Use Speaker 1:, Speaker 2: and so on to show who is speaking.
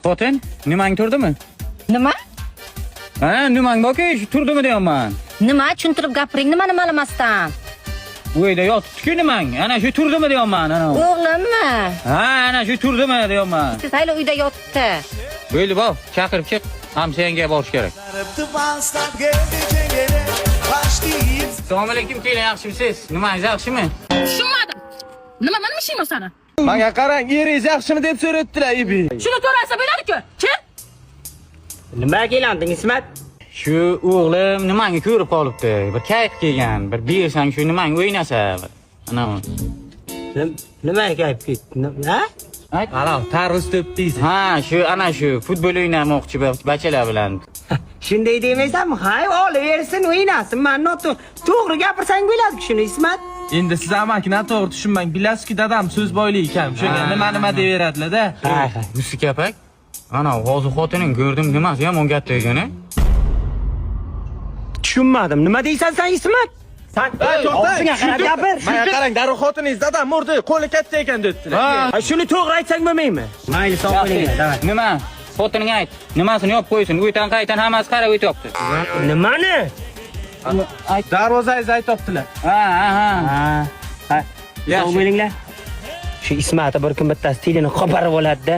Speaker 1: Xotin, nimang turdimi?
Speaker 2: Nima?
Speaker 1: Ha, nimang borku, shu turdimi deyapman.
Speaker 2: Nima tushuntirib gapiring, nimani ma'lumasdan?
Speaker 1: Uyda yotibdi-ku nimang. Ana shu turdimi deyapman, ana.
Speaker 2: O'g'limmi?
Speaker 1: Ha, ana shu turdimi deyapman.
Speaker 2: Siz hali uyda yotibdi.
Speaker 1: Bo'ldi, bor, chaqirib chiq. Hamsoyangga borish kerak. Assalomu alaykum, kelin, yaxshimisiz? Nimangiz yaxshimi?
Speaker 3: Tushunmadim. Nima nima ishing sani?
Speaker 4: Menga qarang, eringiz yaxshimi deb so'rayaptilar, Ibi.
Speaker 3: Shuni ko'rasa bo'ladi-ku. Kim?
Speaker 5: Nima kelanding, Ismat?
Speaker 1: Shu o'g'lim nimangni ko'rib qolibdi. Bir kayf kelgan, bir bersang shu nimang o'ynasa. Ana.
Speaker 5: Nima kayf ketdi? Ha?
Speaker 1: Ayt.
Speaker 4: Ana, tarvuz to'p deysiz.
Speaker 1: Ha, shu ana shu futbol o'ynamoqchi bachalar bilan.
Speaker 5: Shunday demaysanmi? Hay, olaversin, o'ynasin. Man to'g'ri gapirsang bo'ladi shuni, Ismat.
Speaker 4: Endi siz amaki noto'g'ri tushunmang. Bilasizki, dadam so'z boyligi kam. Shunga nima nima deyaveradilar-da.
Speaker 5: Hay, hay.
Speaker 1: Musi kapak. Ana hozir xotining ko'rdim, nimasi yomon katta ekan, a?
Speaker 5: Tushunmadim. Nima deysan sen, Ismat? San og'zingga qarab gapir.
Speaker 4: Menga qarang, darrov xotiningiz dadam urdi, qo'li katta ekan debdilar.
Speaker 5: Ha, shuni to'g'ri aytsang bo'lmaymi? Mayli, sog' bo'linglar, davay.
Speaker 1: Nima? Xotining ayt. Nimasini yopib qo'ysin. Uydan qaytan hammasi qarab o'tyapti.
Speaker 5: Nimani?
Speaker 1: Ayt.
Speaker 4: Darvozangizni aytibdilar.
Speaker 1: Ha, ha, ha.
Speaker 5: Ha. Ha. Sog' bo'linglar. Shu Ismatni bir kun bittasi tilini qoparib oladi-da.